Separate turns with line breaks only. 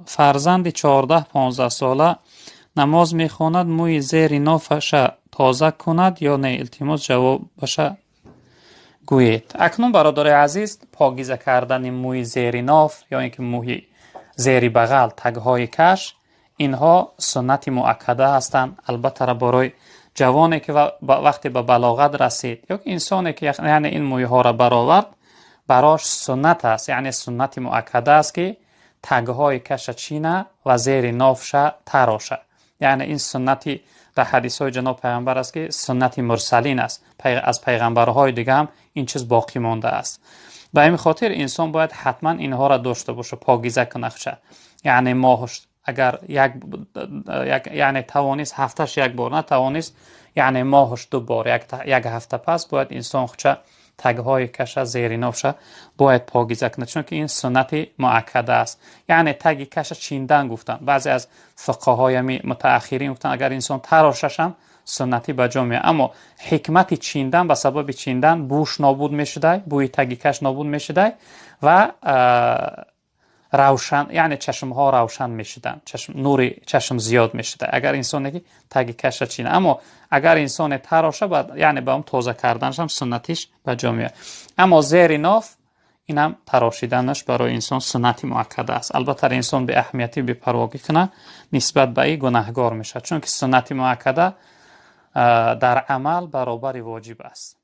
Фарзанди 14-15 сола намоз мехонад, мӯи зери нофаша тоза кунад ё не? Илтимос, ҷавобаша гӯед. Акнун, бародари азиз, покиза кардани мӯи зери ноф ё ин ки мӯи зери бағал, тагҳои каш, инҳо суннати муаккада ҳастанд. Албатта, барои ҷавоне ки вақте ба балоғат расид ё инсоне ки, яъне, ин мӯйҳоро баровард, барош суннат аст, яъне суннати муаккада аст, ки тагҳои каша чина ва зери нофша тароша. Яъне ин суннати дар ҳадисҳои ҷаноб пайғамбар аст, ки суннати мурсалин аст, аз пайғамбарҳои дига ҳам ин чиз боқӣ мондааст. Ба ҳамин хотир инсон бояд ҳатман инҳоро дошта боша, покиза кунахша. Яъне моҳш агар як, яъне тавонист, ҳафташ як бор, натавонист, яъне моҳш ду бор, як ҳафта пас бояд инсон худша, тагҳои каша, зери нофша бояд покиза кунад, чунки ин суннати муаккада аст. Яъне таги каша чиндан гуфтанд баъзе аз фиқҳоями мутааххирин, гуфтанд, агар инсон тарошашам, суннатӣ ба ҷо меояд. Аммо ҳикмати чиндан, ба сабаби чиндан бӯш нобуд мешудай, бӯи таги каш нобуд мешудай ва равшан, яъне чашмҳо равшан мешуданд, нури чашм зиёд мешуда, агар инсоне ки таги каша чина. Аммо агар инсоне тароша, яъне ба он тоза карданашам суннатиш ба ҷо меояд. Аммо зери ноф, инам тарошиданаш барои инсон суннати муаккада аст. Албатта, инсон беаҳамиятӣ, бепарвогӣ кунад нисбат ба ин, гунаҳгор мешавад, чунки суннати муаккада дар амал баробари воҷиб аст.